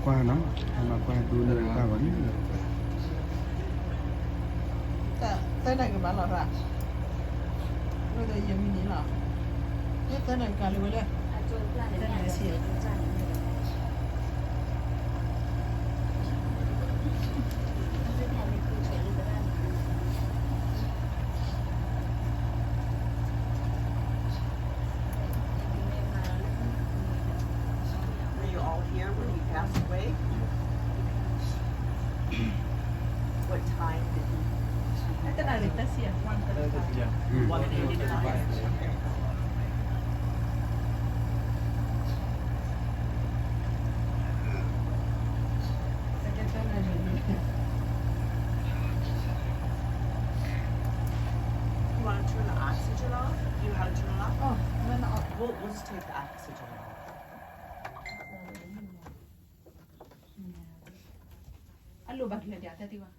ကွၢ်နီၤ, မၤကွၢ်တူၢ်လၢတၢ်ဂီၤန့ၣ်, သၢနာရီကဘၣ်လီၤရၣ်, ဝဲဒီးယမံၤန့ၣ်လီၤ, သၢနာရီကလီၤဝဲလၢ သၢနာရီဆံ Were you all here when he passed away? What time did he? One thirty-five. One thirty-five. Okay. You want to turn the oxygen off? Do you know how to turn it off? Oh, turn it off. We'll, we'll just take the oxygen off. Thank you.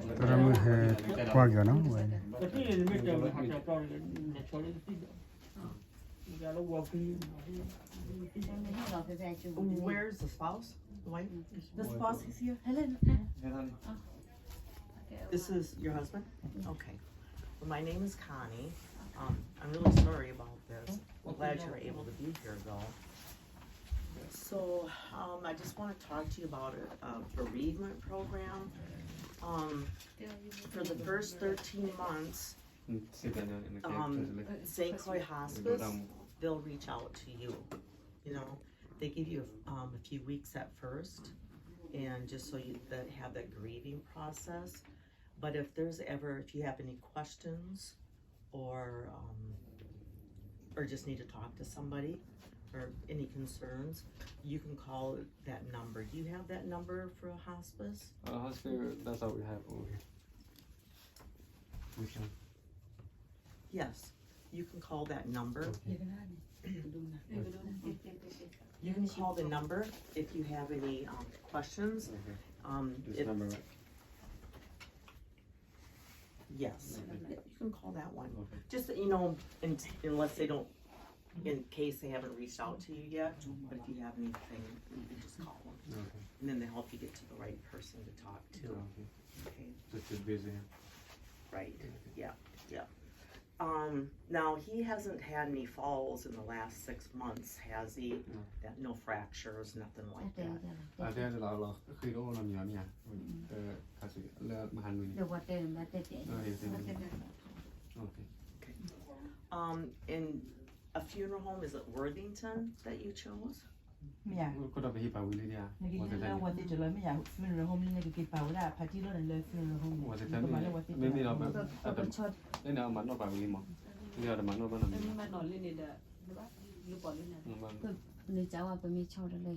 သရၣ်မုၣ်ဟဲကွၢ်က့ၤအီၤနီၤ, ဝဲ Where's the spouse? The wife? The spouse is here. Helen? This is your husband? Okay. Well, my name is Connie. Um, I'm really sorry about this. I'm glad you were able to be here, though. So, um, I just want to talk to you about a, a bereavement program. Um, for the first thirteen months, um, Saint Croix Hospice, they'll reach out to you. You know, they give you, um, a few weeks at first, and just so you that have that grieving process. But if there's ever, if you have any questions, or, um, or just need to talk to somebody, or any concerns, you can call that number. Do you have that number for a hospice? Uh, hospice, that's all we have over here. We can. Yes, you can call that number. Okay. You can call the number if you have any, um, questions. Okay. Um, this if number, right? Yes, you can call that one. Okay. Just that, you know, un-, unless they don't, in case they haven't reached out to you yet, but if you have anything, you can just call them. Okay. And then they'll help you get to the right person to talk to. Okay. Okay. Just too busy. Right, yeah, yeah. Um, now, he hasn't had any falls in the last six months, has he? No. That, no fractures, nothing like that? အတဲလီၤလီၤ ဃ့တအိၣ်နီတမံၤမ့ၢ်ဧါ, ခါဆူလၢမဟါနွံန့ၣ်. Okay. Um, in a funeral home, is it Worthington that you chose? မ့ၢ်ဧါ, ခိၣ်တီပဟ့ၣ်ပာ်ဝံၤလံဧါ, နကဟ့ၣ်လၢဝၤသ့ၣ်တၢ်လီၤ မ့ၢ်ဧါ, funeral home လၢနကက့ၤပာ်ဝဲဒၣ် ဖးတံၢ်လီၤန့ၣ်လၢ funeral home န့ၣ် မ့မ့ၢ်ဒီး လၢန့ၣ်အမၤနီၣ်ပာ်ဝံၤလံမး, လၢအတမၤနီၣ်ဘၣ်နီတမံၤ, မ့ၢ်မၤနီၣ်လၢန့ၣ်ဒီး ပမ့ၢ်ကဝဲပမ့ၢ်ဆီတလဲ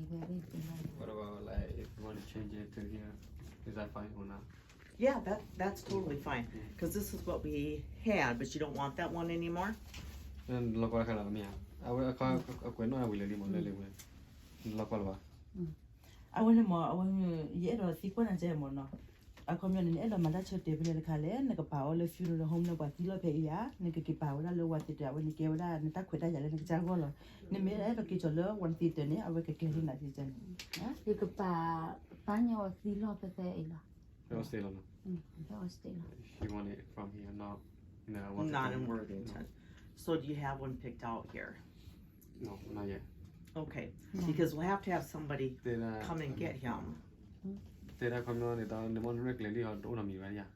What about, like, if you want to change it to here, is that fine or not? Yeah, that, that's totally fine, because this is what we had, but you don't want that one anymore? လီၤကွၢ်ခါလီၤမ့ၢ်ဧါ, အဝဲအခီအကွဲးနီၣ်အဝံၤလၢာ်လံမး လၢလံဝဲ, လီၤကွၢ်လၢၤဘၣ်, အဝဲန့ၣ်မး အဝဲ ယအဲၣ်ဒိးသံကွၢ်နၤကဲမးနီၤ, အခီပညီန့ၣ် နအဲၣ်ဒိးမၤတၢ်ဆၢတဲာ်ဖဲလဲၣ်တခါလဲၣ်, နကပာ်အီၤလၢ funeral home လၢပှၤသံလီၢ်ဖဲအံၤဧါ, နကက့ၤပာ်ဝဲဒၣ်လၢဝၤသ့ၣ်တၢ် အဝဲန့ၣ်ကဲဝဲဒၣ်နတၢ်ခွဲးတၢ်ယာ်လၢနကစၢ်ဂီၢ်လီၤ, နမ့ၢ်အဲၣ်ဒိးက့ၤကီၤလၢဝၤသ့ၣ်တၢ်န့ၣ် အဝဲကကဲလၢနၤကဲန့ၣ်, ယကပာ် ပာ်ညီအီၤသံလီၢ်ဖဲဖဲအံၤလီၤ, ဖဲ Austin လီၤနီၤ, ဖဲ Austin လီၤ, Not in Worthington. So do you have one picked out here? No, not yet. Okay, because we'll have to have somebody come and get him. တဲဒၣ်ခီပညီန့ၣ် တၢ်လၢမ့ၢ်ရဲၣ်ကျဲၤလံဟီ တအိၣ်နီတမံၤဘၣ်ယါ,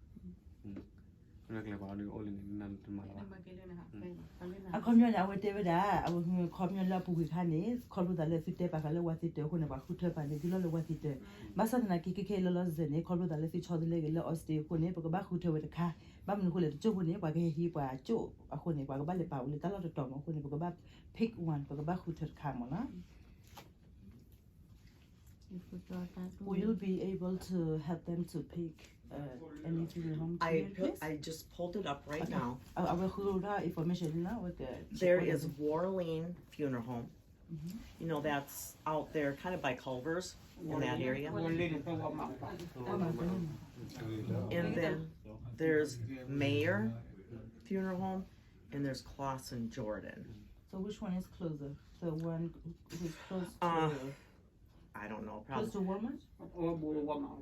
ရဲၣ်ကျဲၤပှၤဒ်အိၣ်လံန့ၣ် နတမၤလၢၤဘၣ်. အခီပညီန့ၣ် အဝဲတဲဝဲဒၣ် အဝဲခီပညီလၢအပူၤကွံာ်ခါန့ၣ် ခီဖျိသးလၢသုတဲပာ်ဃာ်လၢဝၤသ့ၣ်တၢ်အဃိန့ၣ် ပှၤဃုထၢပာ်န့ၢ်သုလီၢ်လၢဝၤသ့ၣ်တၢ်, ဘၣ်ဆၣ်သနာ်က့ ခဲခဲအံၤလီၤလီၤဆဲးန့ၣ် ခီဖျိသးလၢသုဆီတလဲက့ၤလၢ Austin အဃိန့ၣ် ပကဘၣ်ဃုထၢဝဲတခါ, ဘၣ်မနုၤအဃိလဲၣ် တကၠိၢ်ဖိန့ၣ် ပှၤကဟဲဟံးပှၤကၠိၢ်အဃိန့ၣ် ပှၤကဘၣ်လဲၤပာ်ဝဲလၢတၢ်လီၢ်တတီၤမးအဃိန့ၣ် ပကဘၣ် pick one ပကဘၣ်ဃုထၢတခါမးနီၤ. Will you be able to help them to pick, uh, any funeral home to your place? I just pulled it up right now. အဝဲဃုထၢ information နီၤ, အဝဲက There is Warlene Funeral Home. You know, that's out there kind of by Culver's in that area. And then there's Mayer Funeral Home and there's Clausen Jordan. So which one is closer? The one who's close to, uh, I don't know, probably. Close to Walmart?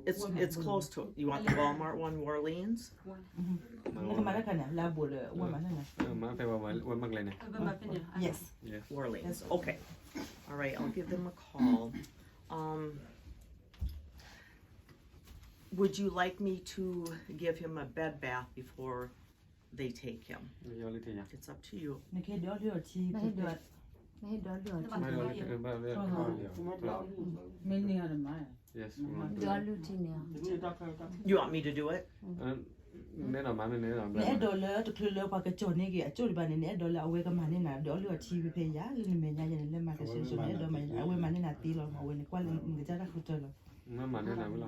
It's, Walmart, it's close to, you want the Walmart one, Orleans? လၢကမၤတၢ်ခါန့ၣ် လၢအဘူးဒီး Walmart န့ၣ် မ့ၢ်ဖဲ Walmart ကျဲန့ၣ် Yes. Orleans. Okay. All right, I'll give them a call. Um, would you like me to give him a bed bath before they take him? It's up to you. နကဟ့ၣ်ဒုးအီၣ်လၢအီထံ မ့ၢ်ဟ့ၣ်ဒုးအီၣ်လၢအီထံ You want me to do it? နအဲၣ်ဒိးလၢတချုးလၢပှၤကကၠီၣ်န့ၢ်က့ၤအကၠိၣ်တဘၣ်န့ၣ် နအဲၣ်ဒိးလၢအဝဲကမၤန့ၢ်နၤ ဒုးအီၣ်လၢအီထံဖဲဖဲယၤလၢနမဲာ်ညါယဲန့ၣ် လၢမၤကဆှဲဆိန့ၣ် အဲၣ်ဒိးမၤ အဝဲမၤန့ၢ်နၤသ့လီၤ အဝဲန့ၣ်ကွၢ်လၢနကစၢ်တၢ်ဃုထၢလီၤ မၤန့ၢ်နၤဝဲလီၤ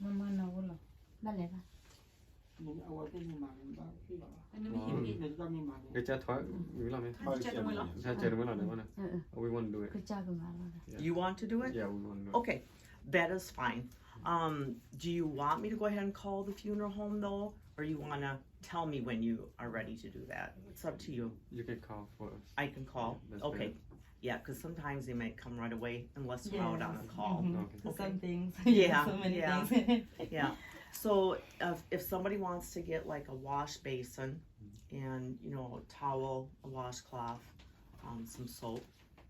မၤန့ၢ်နၤဝဲလီၤ ဘၣ်လဲၣ်ဘၣ် ကစၢ်ထွဲဝံၤလီၤမ့ၢ် ကစၢ်ကမၤလီၤ You want to do it? Okay, that is fine. Um, do you want me to go ahead and call the funeral home though, or you want to tell me when you are ready to do that? It's up to you. You can call for us. I can call. Yeah, that's okay. Better. Yeah, because sometimes they might come right away unless we're out on a call. Yes. Mm-hmm. Okay. Some things. Yeah, so many things. Yeah. So if, if somebody wants to get like a wash basin and, you know, a towel, a washcloth, um, some soap,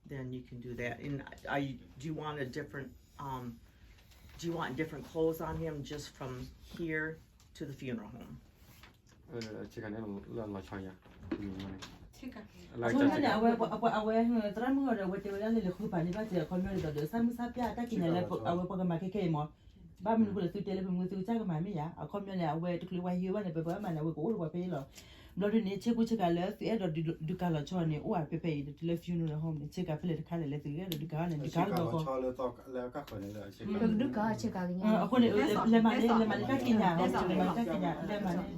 then you can do that. And are you, do you want a different, um, do you want different clothes on him just from here to the funeral home? အဝဲန့ၣ် သရၣ်မုၣ်ဂီၢ်ဒီး အဝဲပှၤဝဲသရၣ်မုၣ်ဂီၢ်ဒီး အဝဲတဲဝဲဒၣ်လၢလၢဃုဖးန့ၣ် ဘၣ်တဲအခီပညီန့ၣ်ဒီး သရၣ်မုၣ်ဆါပျၢ်တၢ်ကံးညာ်လၢအဝဲပှၤကမၤခဲခဲအံၤမး ဘၣ်မနုၤဃိလၢသုတဲလၢပမ့ၢ်သုကစၢ်ကမၤမ့ၢ်ယါ အခီပညီန့ၣ် အဝဲတချုးလၢပှၤဟံးဝဲဘၣ်န့ၣ် ပဝဲမၤန့ၣ် အဝဲကအိၣ်ဒီးပှၤဖဲအံၤလီၤ. ဘျီဒုန့ၣ် ဆ့ကူဆ့ကၤလၢသုအဲၣ်ဒိးဒုးကၤလီၤဆီန့ၣ် အိၣ်ဝဲဖဲဖဲအံၤ တုၤလၢ funeral home န့ၣ် ဆ့ကၤဖဲလဲၣ်တခါလဲၣ်လၢသုအဲၣ်ဒိးဒုးကၤန့ၣ် ဒုးကၤလီၤကီး အဃိန့ၣ် လဲၤမၤန့ၣ် လဲၤမၤန့ၣ်တၢ်ကံးညာ် လဲၤမၤန့ၣ်တၢ်ကံးညာ် လဲၤမၤန့ၣ် အ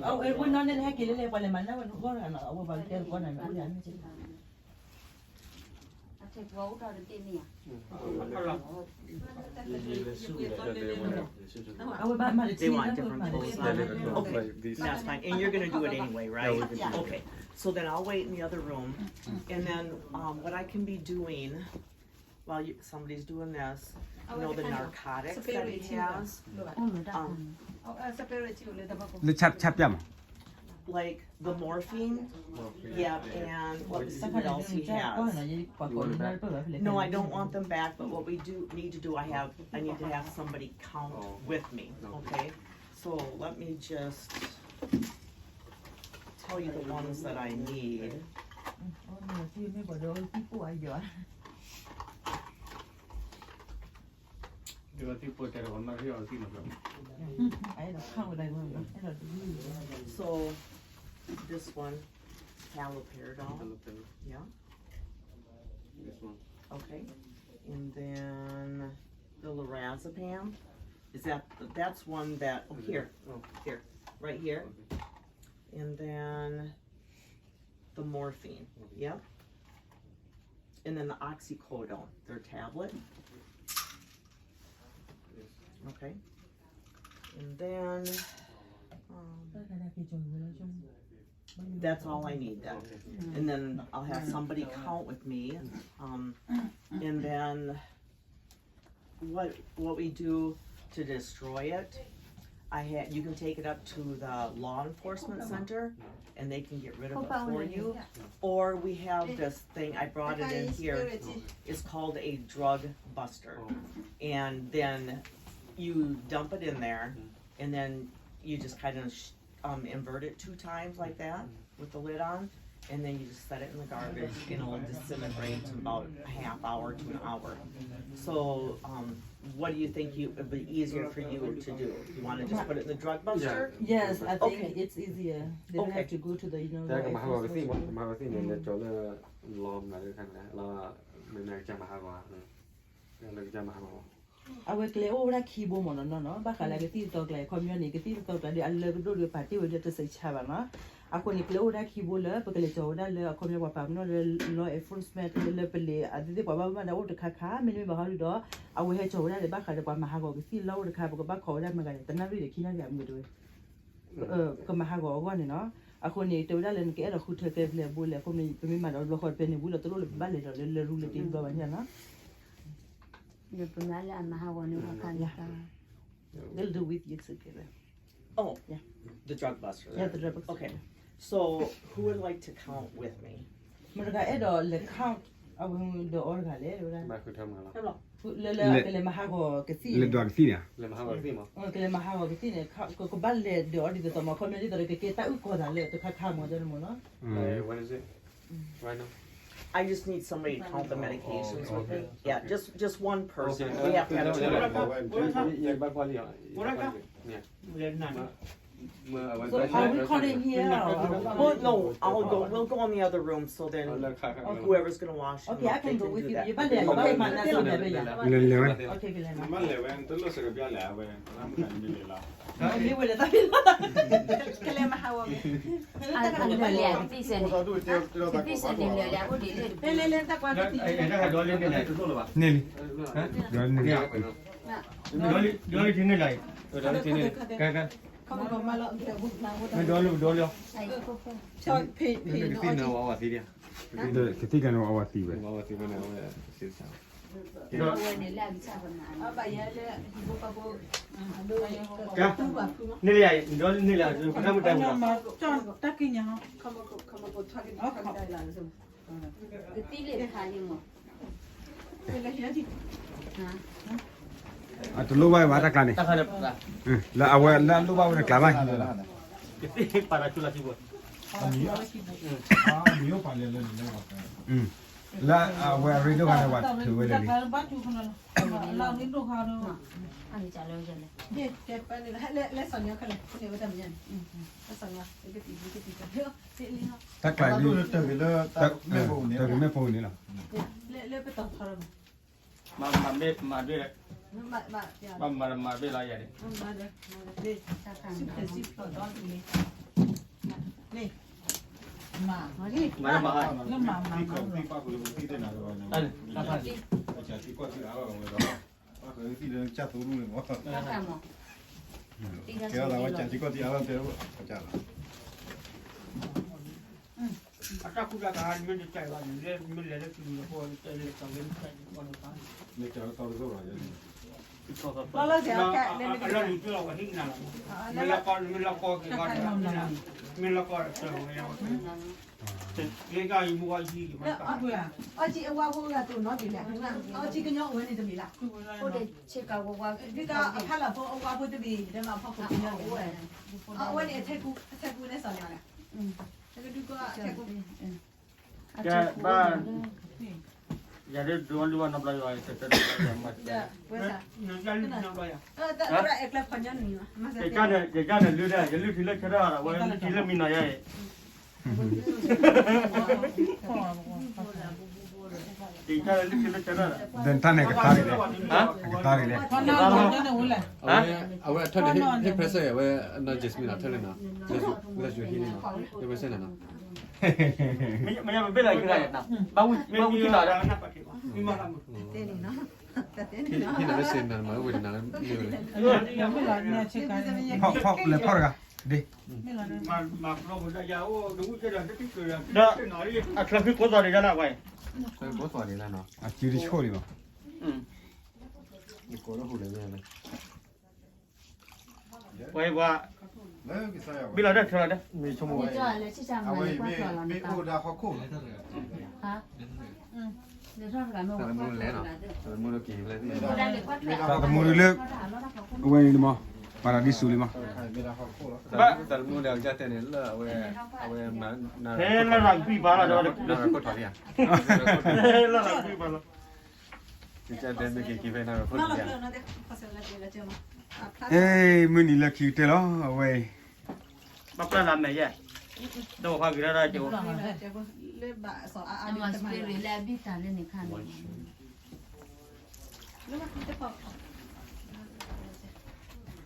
ဝဲနီၢ်န့ၣ်ဟဲက့ၤလၢလဲၤ ပှၤလဲၤမၤန့ၣ်ဝဲဂီၢ်တဂၤနီၤ အဝဲပှၤကတဲဂီၢ်န့ၣ် အိၣ်ဒၣ်န့ၣ် They want different clothes on. Okay, that's fine. And you're going to do it anyway, right? Yeah, we can do it. Okay, so then I'll wait in the other room. And then um, what I can be doing while you, somebody's doing this, you know, the narcotics that he has. Um, လၢဆပ်ဆပ်ပြမး Like the morphine? Morphine. Yep, and let's see what else he has. No, I don't want them back, but what we do need to do, I have, I need to have somebody count with me, okay? So let me just tell you the ones that I need. So this one, haloperidol. Haloperidol. Yeah. This one. Okay. And then the lorazepam. Is that, that's one that, oh, here, oh, here, right here. Okay. And then the morphine. Okay. Yep. And then the oxycodone, their tablet. Yes. Okay. And then um, that's all I need then. And then I'll have somebody count with me. Um, and then what what we do to destroy it, I had you can take it up to the law enforcement center and they can get rid of it for you. Or we have this thing, I brought it in here. It's called a drug buster. And then you dump it in there and then you just kind of sh- um, invert it two times like that with the lid on, and then you just set it in the garbage and it'll disintegrate in about a half hour to an hour. So, um, what do you think you, would be easier for you to do? You want to just put it in the drug buster? Yes, I think it's easier. They don't have to go to the, you know, the law enforcement. ကမၤဟးဂီၤကသံၣ်မး ကမၤဟးဂီၤကသံၣ်န့ၣ် လဲၤကၠီၤလၢ လီမၤလၢခါန့ၣ် လီမ့ၢ်မ့ၢ်ကစၢ်မၤဟးဂီၤ လၢကစၢ်မၤဟးဂီၤ အဝဲကျဲအိၣ်ဝဲဒၣ်ခံဘိမ့ၢ်နီၤနီၤ ဘၣ်ဃးလၢကသံၣ်သီကျါ အခီပညီန့ၣ် ကသံၣ်သီကျါဒီး အလၢကဒိၣ်ဒီးပာ်တ့ၢ်ဝဲဒီးတစဲးဆါဘၣ်နီၤ အဃိန့ၣ် ကျဲအိၣ်ဝဲဒၣ်ခံဘိလၢ ပကလဲၤကၠီၤဝဲဒၣ်လၢအခီပညီပှၤပာ်ပနီၣ်လၢ law enforcement လၢပလံၤအသ့ၣ်ပှၤဘၣ်မူဘၣ်ဒါအိၣ်တခါခါ မ့တမ့ၢ်ဘၣ်ဟီဒုဒီး အဝဲဟဲကၠီၤဝဲဒၣ်လၢဘၣ်ဃးဒီး ပှၤမၤဟးဂီၤကသံၣ်လီၢ်အိၣ်တခါ ပကဘၣ်ခိးဝဲဒၣ်မ့ၢ်ဂၤန့ၣ် တနၣ်ရံၣ်ဒီးခံနၣ်ရံၣ်အမုာ်တဝဲ ကမၤဟးဂီၤအဂီၢ်န့ၣ်နီၤ. အဃိန့ၣ် တဲဝဲဒၣ်လၢနကအဲၣ်ဒိးဃုထၢကျဲဖဲလဲၣ်ဘိလဲၣ် အဃိန့ၣ် ပမ့ၢ်မၤဒီးတဘျီဃီ ပန့ၣ်ဘူးလီၤတလိၣ်လၢပဘၣ်လဲၤဒီးလၢလၢရူလၢတ့တဘျီဘၣ်န့ၣ်နီၤ. They'll do with you together. Oh, yeah, the drug bust. Yeah, the drug bust. Okay. So, who would like to count with me? မတၤတဂၤအဲၣ်ဒိးလဲၤ count အဝဲဒီးအီၤတဂၤလဲၣ် တဲဝဲဒၣ် လၢလၢကလဲၤမၤဟးဂီၤကသံၣ် လဲၤဒွးကသံၣ်န့ၣ် ကလဲၤမၤဟးဂီၤကသံၣ်န့ၣ် ကဘၣ်လဲၤဒီးအီၤဒ်သိးသိးမး ခီပညီဒ်သိးဒီးကကဲတၢ်အုၣ်ကီၤသးလၢတခါခါမး တဲန့ၣ်မးနီၤ. Right now. I just need somebody to count the medications with me. Yeah, just just one person. We have to have two. So are we calling here? Or? Well, no, I'll go. We'll go in the other room. So then, whoever's gonna wash. Okay, I can go with you. ယဘၣ်လဲၤ ယဘၣ်မၤနၢ်စိၤန့ၣ် လဲၤဝဲ Okay, ကလဲၤနၤ လဲၤဝဲ တလိၣ်စကဘျါလဲၤဝဲ မ့ၢ်ဝဲလဲၤတၢ်ဖံးလီၤ ကလဲၤမၤဟးဂီၤ လဲၤလဲၤ ကသံၣ်စဲန့ၣ် ကသံၣ်စဲန့ၣ် လဲၤလဲၤ အိၣ်ဒံးလၢ လဲၤလဲၤ တၢ်ကွၢ် န့ၢ်လံ ဒီးလံ ဒီးလံ ထံန့ၢ်လံ ကဲကဲ မ့ၢ်ဒီလံ ဒီလံ ကသံၣ်န့ၣ် အဝဲသံဒံး ကသံၣ်ကန့ၣ် အဝဲသံဝဲ န့ၢ်လံ ဒီလံ န့ၢ်လံ တၢ်မုၢ်တၢ်မုၢ်လီၤ ကသံၣ်လံ အတလိၣ်ဘၣ်ဝဲဘၣ်တၢ်ကျါန့ၣ် လၢအဝဲလၢအလိၣ်ဘၣ်ဝဲတကျါဘၣ် လၢအဝဲအရ့ဒိၣ်ခါန့ၣ် ပှၤထုးဝဲလၢာ်လံ တၢ်ကျါန့ၣ် တၢ်ကမ့ၣ်ပိန့ၣ်လီၤ မၤမၤမ့ၢ်မၤဒွဲၣ် မၤမၤမၤဒွဲၣ်လီၤယၤန့ၣ် မၤမၤ ကဲသးဝဲကၢ်ထံကီၢ်ထံအါလီၤတဲ အတၢ်ကူတၢ်ကၤ မ့ၢ်တကဲဘၣ်န့ၣ် မ့ၢ်လဲၤလၢကလံၤဖိတဲလဲၤကီၢ်လၢကၢ်လံၤကီၢ်လၢကၢ် မ့ၢ်ကၢ်လီၤကီၢ်လၢကီၢ်ဘၣ် လၢလီၢ်ကီၢ်လီၤဝဲဟံၣ်နၤလီၤ မ့ၢ်လီၢ်ကီၢ် မ့ၢ်လီၢ်ကီၢ်က့ၤကီၢ် မ့ၢ်လီၢ်ကီၢ်တၢ်ဝဲ က့ၤကၢ်ယမူဝါယံၤ အီၣ်ကၠံအဝါဖိဂၤတိၢ်နီတမံၤလဲၣ် အီၣ်ကၠံကညီအိၣ်ဝဲန့ၣ်တမံၤလၢ် ဒ်သိးအဖးလၢ်ဖိအဝါဖိတမံၤ တဲမၤဖီခိၣ်ကညီအိၣ်ဝဲ အဝဲန့ၣ်အထဲကူ အထဲကူန့ၣ်စီၤန့ၣ်လီၤ တကဒုကီၢ်အထဲကူ ကဲဘၣ် ယၤဒ်ဒိးလုၢ်ဘၣ်နီတဘျီယွၤ တၢ်တၢ်တၢ်တၢ်မၤစၢၤ တၢ်အဲၣ်ကျဲခီညီနုၢ် ကကၢ်န့ၣ် ကကၢ်န့ၣ်လုၢ်ဒၣ် ယလုၢ်ထံလၢဆၢထၢၣ်ဒီး ဝဲလုၢ်ထံလၢမံနီၤယါအံၤ ကကၢ်န့ၣ်လုၢ်ထံလၢဆၢထၢၣ်ဒီး ဒ်တၢ်န့ၣ်ကသါဒ်လဲၣ် ကသါဒ်လဲၣ် အဝဲအထၢၣ်န့ၣ် ဟ့ၣ် present အဝဲ နီၢ် Jasmine နီၤ ထၢၣ်န့ၣ်နီၤ လၢယိၤဟံၣ်န့ၣ်နီၤ ဟ့ၣ် present န့ၣ်နီၤ မ့ၢ်မ့ၢ်ဘ့ၣ်လီၤက့ၤ ဘၣ်ဝံၣ်ဘၣ်ဝံၣ်ကံၣ်လီၤဒီး ဟ့ၣ်နၤလၢစ့နၤမၤဝဲနၤလၢမ့ၢ်ဝဲ လဲၤဖီၣ်တဂၤ ဒ် ဒီးအချၢဃံကိးသီၣ်ဒံးဒၣ်နၤဝဲ ကိးသီၣ်ဒံးလီၤနီၤ အစုတဆိၣ်လံဘၣ် ဝဲပှၤ ဘံလီၤဒၢၣ်ထၢလီၤဒၢၣ် မ့ၢ်ဆိကမိၣ်ဝဲ အဝဲမ့ၢ်အိၣ်ဒၣ်ဟီၣ်ခိၣ်လီၤ သးသမူလဲၤနီၤ သးသမူလၢက့ၤဖဲသ့ၣ် သးသမူလၢ အဝဲန့ၣ်မး ပှၤတၢ်ဒ်စူၤလံမး ဘၣ်သးသမူဒီးအကစၢ်တဲန့ၣ်လၢအဝဲ အဝဲ ဟဲလၢရၤကွံပာ်လီၤ နရၤခိၣ်ထီၣ်လံဧါ ဟဲလၢရၤကွံပာ်လီၤ ကစၢ်တဲမ့ၢ်က့ၤက့ၤဖဲနရၤခိၣ်ထီၣ်လံဧါ အဲ မုၢ်နံၤလၢခံကတၢၢ်လီၤ အဝဲအံၤ ဘၣ်ပျၢ်လၢမဲာ်ယဲၢ် ဒီးဖးဂ့ၤဒၣ်ဒၣ်ကၠိ လၢဘၣ်စီၤအါအါ လၢဘၣ်တဖီ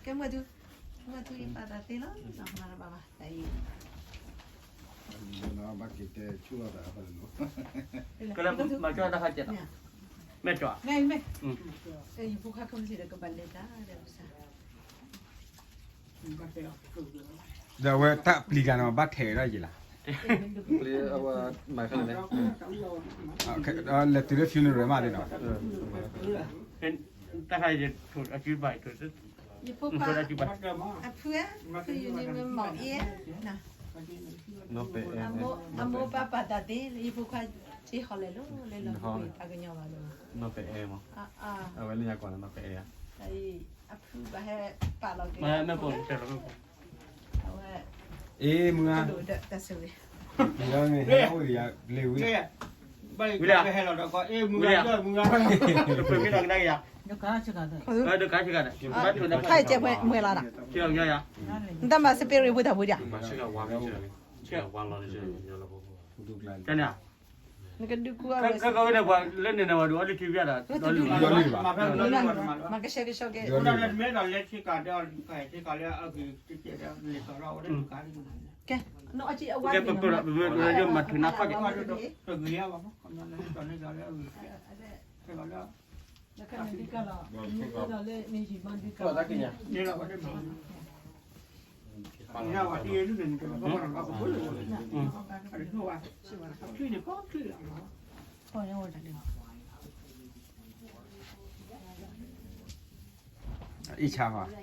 ကဲမုၢ်သူ မုၢ်သူယပာ်သးသ့လီၤ ဘၣ်ဘၣ် တၢ်အံၤ ဘၣ်က့ၤတဲဆူၣ်အီၣ်တၢ်ဖဲလဲၣ်, ကလၢမၤကၢၢ်တၢ်ခါကဲး, မဲာ်ကၠီ, ယဖိခွါခီမ့ၢ်စံးဒီးကဘၣ်လဲၤတၢ်ဒီးပစၢ်, ဒီးအဝဲတၢ်ပျံၤတၢ်န့ၣ် ဘၣ်ထဲးဝဲဒၣ်ယံၤလီၤ, ပျံၤအဝဲမၤခဲလၢာ်န့ၣ်, လဲၤတုၤလၢ funeral မးဒ်နီၤ, တၢ်ခါယဲအကုဘၣ်, ယဖိခွါ, အဖု, ဖုယန့ၣ်မ့ၢ်မီၢ်အ့, အမိၢ်ပၢ်ပာ်တၢ်သ့လၢယဖိခွါ, ထံဟီၣ်လဲၣ်လီၤ, လၢလီၤပှ့ၤပှၤကညီဘၣ်လီၤ, နီၢ်ပအဲမး, အဝဲလၢညါကွၢ်နီၢ်ပအဲ, အဖုဘၣ်ဟဲပာ်လီၤက့ၤ, အဝဲ, အ့မုၢ်ဂၤ, တၢ်ဆိၣ်ဂ့ၤ, မုၢ်ဂၤမ့ၢ်ဟဲအိၣ်ဒီးယၤလၢဝံၤ, ဝံၤလံ, ဝံၤလံ, တပှ့ၤမ့ၢ်လီၤကဒါက့ၤယၤ, ဒုက္ခဆၢကၤဒီး, ခါအံၤကဲမွဲလီၤဒီး, နတၢ်မၤစပ့ၤရ့ၤဖိတၢ်ဖိဒၣ်, ကန့ၣ်, နကဒုးကူအဝဲ, လၢန့ၣ်န့ၣ်ဝဲဒၣ်အီလံၤခံဘၣ်ဒီး, မၤကဆှဲကဆှီက့ၤ, ကဲ, ပကမၤထုးနါခီၣ်က့ၤ, အံၣ်ဆါဟ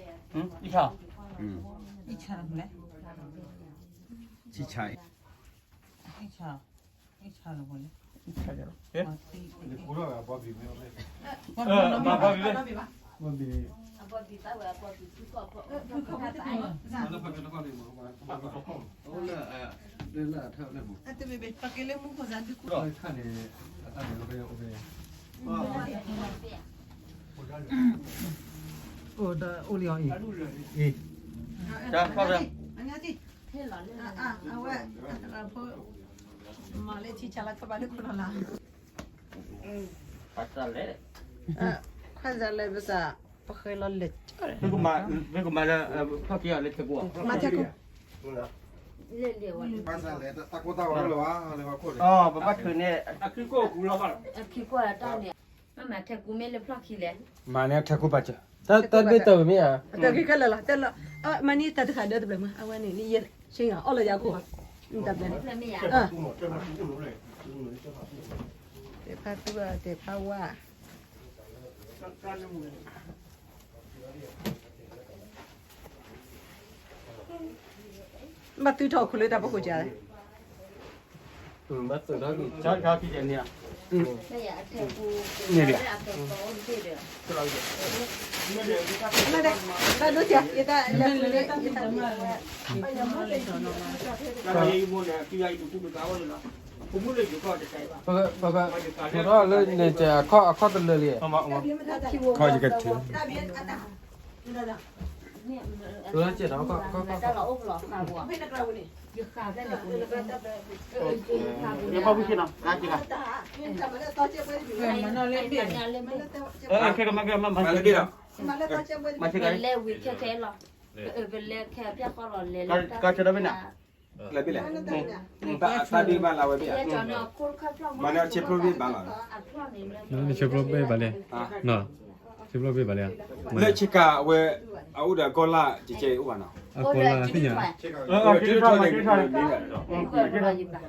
ီ, အံၣ်ဆါ, အံၣ်ဆါ, အံၣ်ဆါ, အံၣ်ဆါလီၤ, အိၣ်လၢအထၢၣ်လၢမူ, အိၣ်လၢအထၢၣ်လၢမူ, အိၣ်လံအီၤ, အံၤ, အဝဲ, မၤလၢထံဆါလၢခီဘၣ်လၢခိၣ်လီၤလၢ်, ခွါစၢ်လဲၣ်, ခွါစၢ်လဲၣ်ပစၢ်, ပဃဲလီၤလဲၣ်, မၤလၢ, ဖီၣ်က့ၤအီၤလၢထဲကူ, မၤထဲကူ, ပဘၣ်ထုးန့ၢ်, မၤထဲကူမ့ၢ်လၢဖျီၣ်ခံလဲၣ်, မၤန့ၢ်ထဲကူဘၣ်စၢၤ, တၢ်မ့ၢ်တၢ်ဝဲမ့ၢ်ဧါ, တၢ်ခံခဲလၢာ်လီၤ, မၤန့ၢ်တၢ်တခါဒီးတဘျီမး, အဝဲန့ၣ်, ယဲ, ဆ့ၣ်အီၣ်လီၤယၤခိၣ်, တဘျီန့ၣ်, တဲဖါသူအီၤတဲဖါဝါ ဘၣ်သုထီၣ်ခိၣ်လၢတၢ်ဖီခိၣ်ကါ, ဘၣ်သုထီၣ်ခိၣ်, န့ၣ်ဘၣ်, ဘၣ်ဒိကၢ်, ယတၢ်လဲၤ, ပကထီၣ်လၢန့ၣ်တၢ်အခီၣ်တလၢလံ, ခီၣ်ယကထံ, မၤလၢဘ့ၣ်လီၤ, ကလဲၤဝံၤခဲခဲလီၤ, ကလဲၤခဲဖျၢၣ်ဃီလီၤလဲၤလၢ, ကလဲၤဘ့ၣ်လဲၣ်, တၢ်ဒုးဘၣ်လၢဝဲဘ့ၣ်ဧါ, မၤန့ၢ်ဆ့ဖျိဘ့ၣ်ဘၣ်လီၤ, ဆ့ဖျိဘ့ၣ်ဘၣ်လဲၣ်, ဆ့ဖျိဘ့ၣ်ဘၣ်လဲၣ်, လၢဆ့ကၤအဝဲ, အအိၣ်ဒီးအကီၢ်လၢ်ကကဲအံၤအိၣ်ဘၣ်နီၤ, ဘၣ်ဘၣ်လီၤ,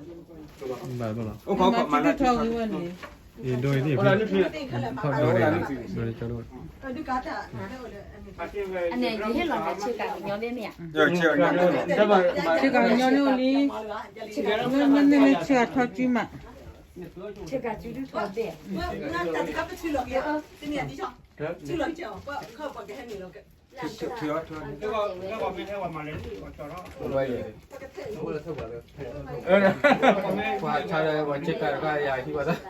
မၤလၢထံထီၣ်ဂ့ၤဝဲန့ၣ်, အံၤဒိအံၤန့ၣ်, ထီၣ်ဒိန့ၣ်, ဒိန့ၣ်ကၠီဒိ, အန့ၣ်ယဟ့ၣ်လီၤနၤဆ့ကၤကညီဘ့ၣ်မ့ၢ်ဧါ, ဆ့ကၤကညီန့ၣ်အိၣ်လံ, မ့မ့ၢ်ဆ့ကၤထီၣ်စုမး, ဆ့ကၤစုဒုးထီၣ်ဘ့ၣ်, ပှၤဆါလၢပှၤဆ့ကၤတခါယၤဟံၣ်ဘၣ်သး,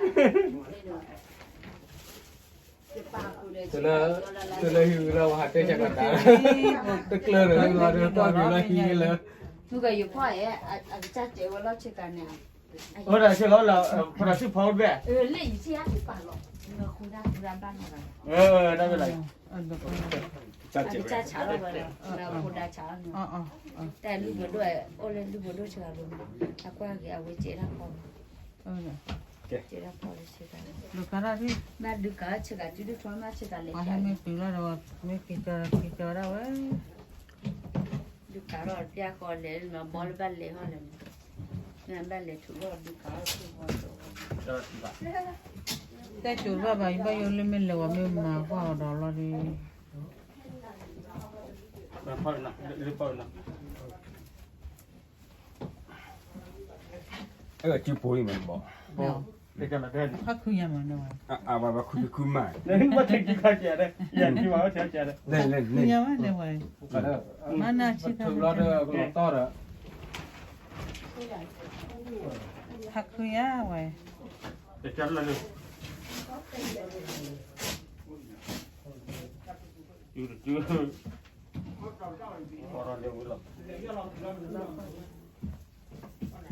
တုၤလၢ, တုၤလၢဟံၣ်လၢပှၤဟးတဲဆ့ကၤတၢ်, တကျၢၤလၢၤလၢၤဒီးတီၢ်ဒုးလၢဟံၣ်လၢ, မုၢ်ကယိၤဖီၣ်ဧၢ, အကစၢ်တဲဝဲလီၤဆ့ကၤန့ၣ်, အဝဲဒၣ်ဆ့ကၤလၢ, ဖိတၢ်စုဖီတဘ့ၣ်, လၢယဆ့ကၤပာ်လီၤ, နဃုဒၣ်ဃုဒၣ်ဘၣ်နီၤ, တၢ်ဘၣ်လီၤ, အကစၢ်ဆးလီၤဝဲလီၤ, မ့ၢ်အဖိဒါဆးလီၤန့ၣ်, တၢ်လုၢ်ဘိဒိၣ်, အိၣ်လၢလုၢ်ဘိဒိၣ်ဆှးဘိန့ၣ်, အကွၢ်က့ၤအဝဲစဲးတၢ်ဖီ, စဲးတၢ်ဖီလၢဆ့ကၤ, ဘၣ်ဒုးကၤဆ့ကၤ တုၤဒုးထီမးဆ့ကၤလဲၤ, မ့ၢ်တုၤလီၤဒီး မ့ၢ်က့ၤကၤက့ၤကၤဒၣ်ဝဲ, ဒုးကၤထီၣ်ပျၢ်ဃီလဲၤလၢနီၤ ဘီလၢဘၣ်လဲၤဟီၣ်လဲၣ်န့ၣ်, မ့ၢ်ဘၣ်လဲၤထုးလီၤဒုးကၤထီၣ်ထုးဃီ, တၢ်စိၤဘၣ်ဘၣ် ယဘၣ်ယိၣ်လၢမ့ၢ်လဲၤဝဲမ့ၢ်မၤကွၢ်အီၤဒီးလီၤဒီး, အဲၣ်ဒိးစုပူၤအံၤမ့ၢ်ဘၣ်, ဟးခုညါမးန့ၣ်ဝဲ, အဝဲခုခုမး, လဲၤလဲၤလဲၤ, ခုညါဝဲလဲၤဝဲ, မၤနၤဆံကၤ, ဟးခုညါဝဲ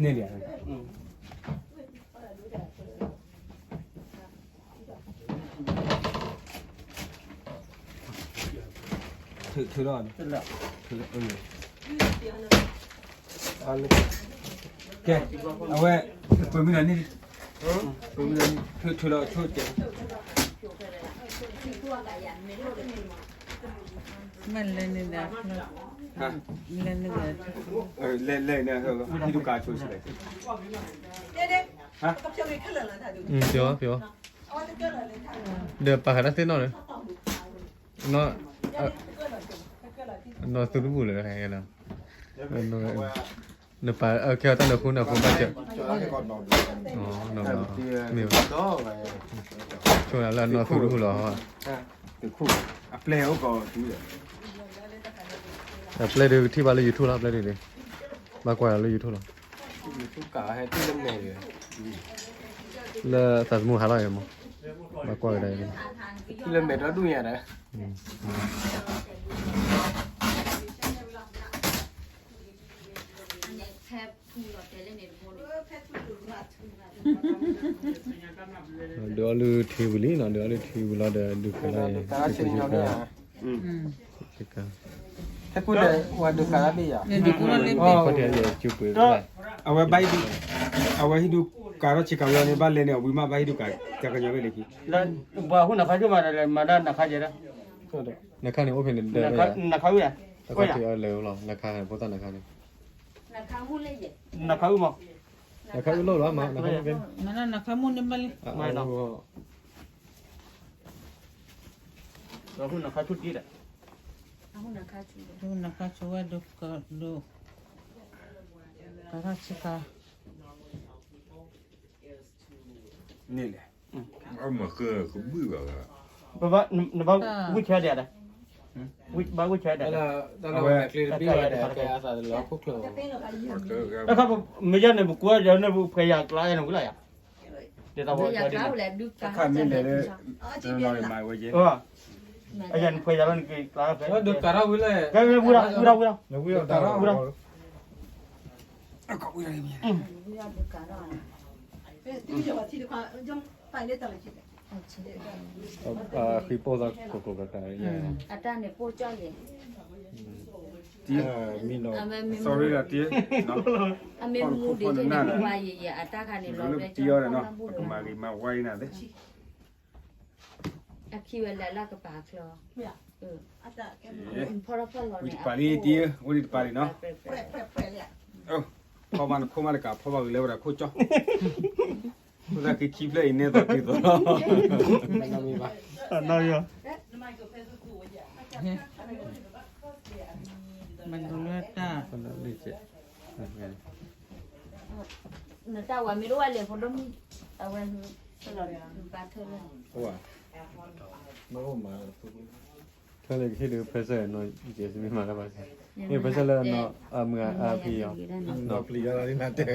န့ၣ်လံ, ထုးထုးလီၤ, ကဲ, အဝဲ, ပမ့ၢ်လီၤန့ၣ်, ပမ့ၢ်လီၤန့ၣ် ထုးထုးလီၤဆိကဲး မ့ၢ်လဲၤန့ၣ်ဒီး, လဲၤန့ၣ်ဒီး, လဲၤလဲၤန့ၣ်, ဟံၣ်ဒိၣ်ကၤဆိဆံးလဲၣ်, ပျီပျီ, ဒီးပာ်ဃာ်တၢ်သ့ၣ်နီၣ်န့ၣ်, နီၢ်သူတဘူၣ်လၢၤ, နပာ်, ကဲတၢ်နၢ်ဃူနၢ်ဃူဘၣ်စၢၤ, မ့ၢ်, ဆိလၢနီၢ်သူတဘူၣ်လီၤ, အပျဲၢ်အိၣ်ကီး, အပျဲၢ်ဒုးကထံၣ်ဘၣ်လၢ YouTube လီၤ, အပျဲၢ်ဒုးန့ၣ်, ဘၣ်ကွၢ်လၢ YouTube လီၤ, လၢသးသမူဟးလီၤအံၤမး, ဘၣ်ကွၢ်ကဒါအံၤ, လၢမဲာ်ဒီဒူၣ်ညါဒီး ဒုးအီၣ်လုၢ်ထံဝံၤလံနီၤ, ဒုးအီၣ်လုၢ်ထံဝံၤလီၤဒီး ဒုးကၤလီၤ, အဝဲဘၣ်ဟံၣ်ဒုး, အဝဲဟံၣ်ဒုးကၤထီၣ်ဆ့ကၤဝံၤအီၤန့ၣ် ဘၣ်လဲၤန့ၣ် အဝံၤမး ဘၣ်ဟံၣ်ဒုးကၤ, ကညီဘ့ၣ်လၢခံ, ပှၤဟူနခါဆိမးဒီး လဲၤမၤဒၣ်နခါယဲၢ်, နခါန့ၣ်အိၣ်ဖဲန့ၣ်ဒီး, နခါဝံၤ, တခီထံအလဲၤအိၣ်လီၤ, နခါဖိသၣ်နခါန့ၣ်, နခါဝံၤမး, နခါအုၣ်လိၣ်လီၤမး, နခါမုၣ်န့ၣ်ဘၣ်လံ, နခါဆူၣ်ဒံးဒီး, နခါဆူၣ်ဝဲဒၣ်, ကၤထီၣ်ဆ့ကၤ, န့ၣ်လဲၣ်, အမၤကဘုၣ်ဘၣ်, နဘၣ်ဝံၢ်ဆဲဒဲး, ဘၣ်ဝံၢ်ဆဲဒဲး, တၢ်လီၢ်ဝဲကျ့တဘ့ၣ်ဝဲဒၣ် ကဲအသးတလီၤခိၣ်ချၢ, တၢ်ခါမ့ၢ်ယဲန့ၣ် ပကွၢ်ယၤန့ၣ် ပဖှဲးယၤကျါယဲန့ၣ်ဝံၤလီၤယၤ, ဒ်သိးဝဲ, တၢ်ခါမ့ၢ်လဲၤလၢ, တနီၤမၤဝဲယဲ, အယၤန့ၣ်ဖှဲးယၤလီၤန့ၣ်က့ၤကျါဖဲ, ဝံၤဒီးဝံၤဒီး, ဝံၤဒီး, ဝံၤဒီး, ဃံပိၢ်သီခိၣ်ခိၣ်ကတၢၢ်, အတၢ်န့ၣ်ပိၢ်ကၠီၣ်ယဲ, မ့ၢ်နီၤ, sorry လီၤတံၢ်, အမ့ၢ်မူဒံးန့ၣ် ပှၤယဲယဲ အတၢ်ခါန့ၣ်လီၤဝဲကၠီ, ပကမၤဂ့ၤမၤဝါအံၤနၤသ့, အခံဝဲလၢလၢကပၤချၢ, ဖီၣ်ထီၣ်ဖီၣ်လီၤန့ၣ်, ဝံၤတပၤလံတံၢ်, ဝံၤတပၤလံနီၤ, ဖီၣ်ဘၣ်နခိၣ်မးတကး ဖီၣ်ဘၣ်ဂ့ၤလၢဝဲဒၣ်ခိၣ်ကၠီၣ် အဃိသတးက့ၤခံဖျၢၣ်အံၤန့ၣ်သိးတုၤသိးလီၤ, နီၢ်ယီၤ, မၤဒိးလၢတၢ်, နတၢ်ဝဲမ့ၢ်တအိၣ်ဝဲလဲၤဖိဒိၣ်မုၣ်, အဝဲ, ဘၣ်ထၢၣ်လၢ, ထၢၣ်လၢကဟ့ၣ်ဒုး present နီၤ ယဲစမ့ၢ်မၤတၢ်ဘၣ်, ယဲ present လၢနီၤ အမုၢ်အဖံအီၤ, နီၤပျံၤယၤလီၤန့ၣ်တဲ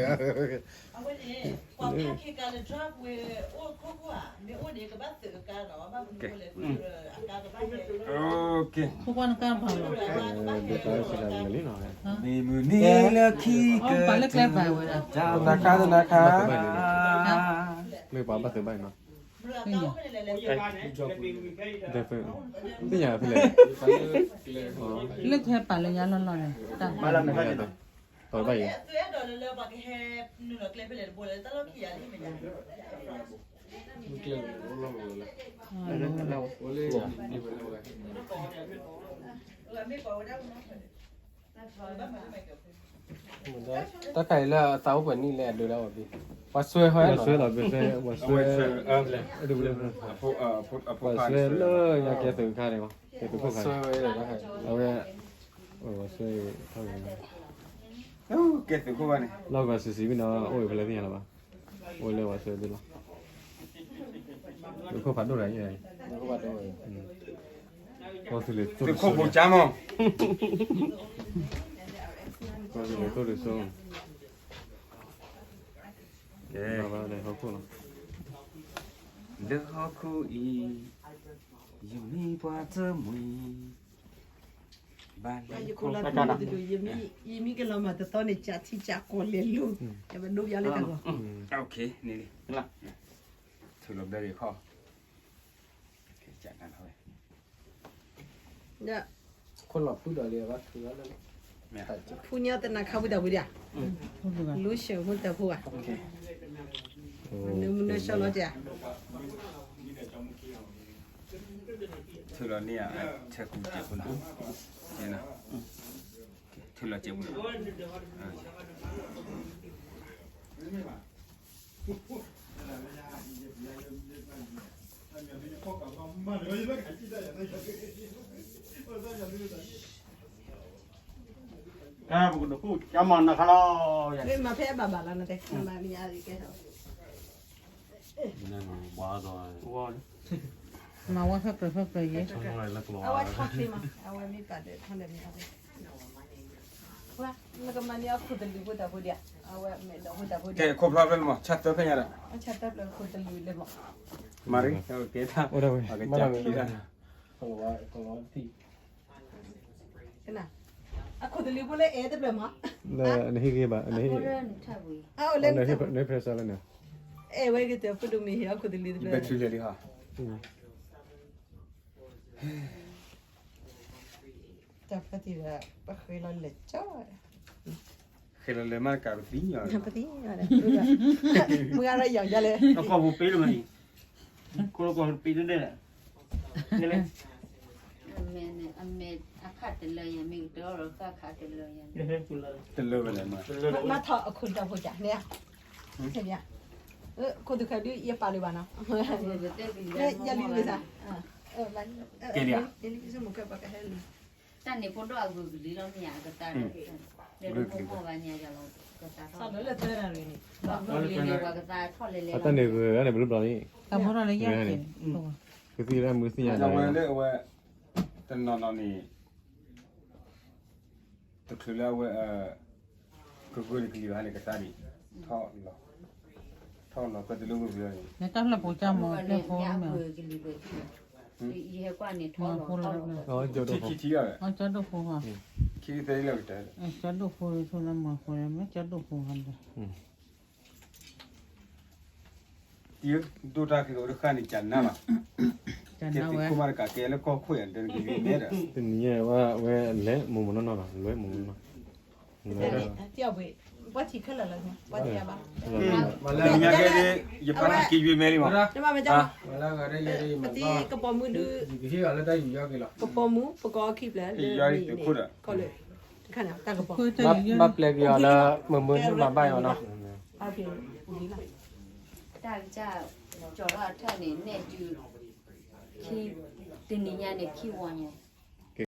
အဝဲန့ၣ် ပှၤဖဲခံကၤလၢ drive ဝဲ အိၣ်ခိၣ်ခိၣ်ဧါ, မ့ၢ်အိၣ်န့ၣ် ကဘၣ်သုးအကါနီၤ, ဘၣ်မနုၤလဲၣ် အကါကဘၣ်ဟဲ, ဖိခွါနကါဘၣ်လီၤ, ဒုးကၤလၢဆ့ကၤလံနီၤ, မ့ၢ်မုၢ်နံၤလၢခံက, ပာ်လၢကျဲဘၣ်ဝဲဒၣ်, တနၤခါတနၤခါ, မ့ၢ်ပှၤဘၣ်သုးဘၣ်နီၤ သ့ၣ်ညါ, သ့ၣ်ညါဖဲလဲၣ်, လၢထဲပာ်လၢညါလီၢ်လီၢ်န့ၣ်, တၢ်ဘၣ်ယဲ, တၢ်ခါအံၤလၢအသးအိၣ်ပှဲၤနံၣ်လၢအဒိဒၣ်ဝဲဖဲ, ပှၤစွဲဟီ, ပှၤစွဲလီၤ, ပှၤစွဲ, ပှၤစွဲလၢညါကဲသုးခါန့ၣ်, ကဲသုးခိၣ်ခါန့ၣ်, အဝဲ, ပှၤစွဲ, ကဲသုးခိၣ်ဘၣ်န့ၣ်, လီၤကဘၣ်စံးစံးဘၣ်နီၤ, အိၣ်ဝဲဖဲလဲၣ်သ့ၣ်ညါလီၤဘၣ်, အိၣ်လၢပှၤစွဲသ့ၣ်လီၤ, သုးခိၣ်ဖးဒိၣ်တဂၤအံၤ, သုးခိၣ်ဖိကၠါမး, သုးခိၣ်ဖိကၠါ, ကဲ, ဟီၣ်ခိၣ်လီၤ, လၢဟီၣ်ခိၣ်အံၤ, ယမ့ၢ်ပှၤတမှံၤ, ဘၣ်လဲၣ်, ယမ့ၢ်, ယမ့ၢ်ကလီၤမၤတသီန့ၣ် ကၠးထံကၠးကီၢ်လဲၤလိၤ, ယဘၣ်ဒိပယီၤလၢတၢ်ဂီၤ, ထုးလီၤဘျၢလံခီ, ခိၣ်လီၤဖုဒီးလံ, ဖုညါတနၤခါဝံတၢ်ဝံဒၣ်, လူၤဆဲးမုၢ်တၢ်ဖိဂၤ, မနုၤမနုၤဆှၢလီၤတၢ်, ထုးလီၤန့ၢ်, ထုးလီၤစဲးပူၤနီၤ, ပကဒိးခိၣ်ကၠါမၤနၤခါလီၤ, မၤဖဲအဘၣ်ဘၣ်လီၤနတဲ, မၤမၤမံၤအါကဲထီၣ်, မၤဝဲဖဲကြၢးဖဲကြၢးယဲ, အဝဲထီၣ်ချ့မး, အဝဲမ့ၢ်ပာ်ဒီးထီၣ်လဲၣ်မ့ၢ်အဝဲ, နကမၤန့ၢ်အခိၣ်သလုးဖိတၢ်ဖိဒံး, အဝဲမဲာ်ဒိးဖိတၢ်ဖိဒံး, ခိၣ်ဖျီဖဲမး ဆၣ်သၢဖဲညါဒီး, အခိၣ်သလုးလဲၣ်မး, မၤရံ, ကဲတၢ်, ကစၢ်ခံတၢ် အခိၣ်သလုးဖိလၢအဲၣ်တဖျၢၣ်မး, နဟ့ၣ်ဂ့ၤဘၣ်, နဟ့ၣ်, နဟ့ၣ်ဖဲစၢ်လၢန့ၣ်, အဲၣ်ဝဲကတၢၢ်ဖိဒိၣ်မ့ၢ်ဟ့ၣ်အခိၣ်သလုးတဖျၢၣ်, တၢ်ဖျၢၣ်သံၣ်ဒီး ပဃ့လီၤလဲၤကၠီ, ဃ့လီၤလဲၤမးကးပသံၣ်ညီ, ပသံၣ်ညီ, မုၢ်ဂၤရၢယီၤယါလဲၣ်, ကီၢ်ပူၤပ့တမံၤ, ခိၣ်လီၤကီၢ်ပ့တဒဲၣ်, အမဲာ်, အမဲာ်အခးတလၢယၤ, မ့ၢ်ကတၢၢ်အခးတလၢယၤ, တလၢဝဲလဲၣ်မး, မၤထီၣ်အခိၣ်တၢ်ဖိကၠးန့ၣ်, ခိၣ်သူၣ်ခဲဒုးယပာ်လၢၤဘၣ်နီၤ, ယၤလံဝဲသး, ကဲလံဧါ, တၢ်န့ၣ်ဖိဒိၣ်အဂုာ်ကလံၤလီၤမ့ၢ်ဧါ, အကသး, လၢလၢသၢတၢ်န့ၣ်, အတၢ်န့ၣ်ဂုာ်န့ၣ်ဘျီဘျီန့ၣ်, တၢ်ဖိထီၣ်လၢယၤ, ကသံၣ်လၢမုၢ်သ့ၣ်ညါ, အဝဲလၢအဝဲတနီၤနီၤန့ၣ် တချုးလၢအဝဲ ကဂုာ်န့ၣ်ကလံၤဘၣ်န့ၣ် ကသးဒံး ထီၣ်လီၤ, ထီၣ်လီၤ ပတလိၣ်ဂုာ်ကလံၤန့ၣ်, နတၢ်ဖျၢၣ်ပူၤကၢ်မီၤဖျၢၣ်ဖိမ့ၢ်, ယဟဲကွၢ်န့ၣ်ထီၣ်လီၤ, ထံထံထံအီၤ, ကၠီဒိၣ်ဖိ, ကၠီဒိၣ်ဖိ, ကၠီဒိၣ်ဖိ, ကၠီဒိၣ်ဖိ, တံၤဒိၣ်တၢ်က့ၤအိၣ်တဃၣ်န့ၣ် ကနၣ်ဘၣ်, ကဲသံၣ်ခိၣ်မးတကးကဲလၢကီၢ်ခိၣ်ယၤ တနံၤန့ၣ်ဒီး, တနံၤဝဲလဲၤမိၢ်မိၢ်နီၢ်နီၢ်လီၤ, လဲၤမိၢ်မိၢ်နီၢ်, ပှၤထံၣ်ခဲလၢာ်လီၤ, ပှၤထံၣ်ဘၣ်, မ့ၢ်ညါကဲ, ယပာ်က့ၤယွံမဲလံမး, ပသံကပိာ်မုၣ်ဒုး, ကပိာ်မုၣ် ပကအီၣ်ခံဖျၢၣ်လၢ, ကီၢ်လၢ, တခါန့ၣ် တၢ်ကပိာ်, ဘၣ်ပျဲက့ၤအီၤလၢ မုၢ်မုၢ်မၤဘၣ်အီၤနီၤ, တၢ်ကစၢ်, ကၠီၤထီၣ်အထၢၣ်န့ၣ် နဲၣ်ဒုး, ခံ, တနံၤညါန့ၣ် ခံဝီညါ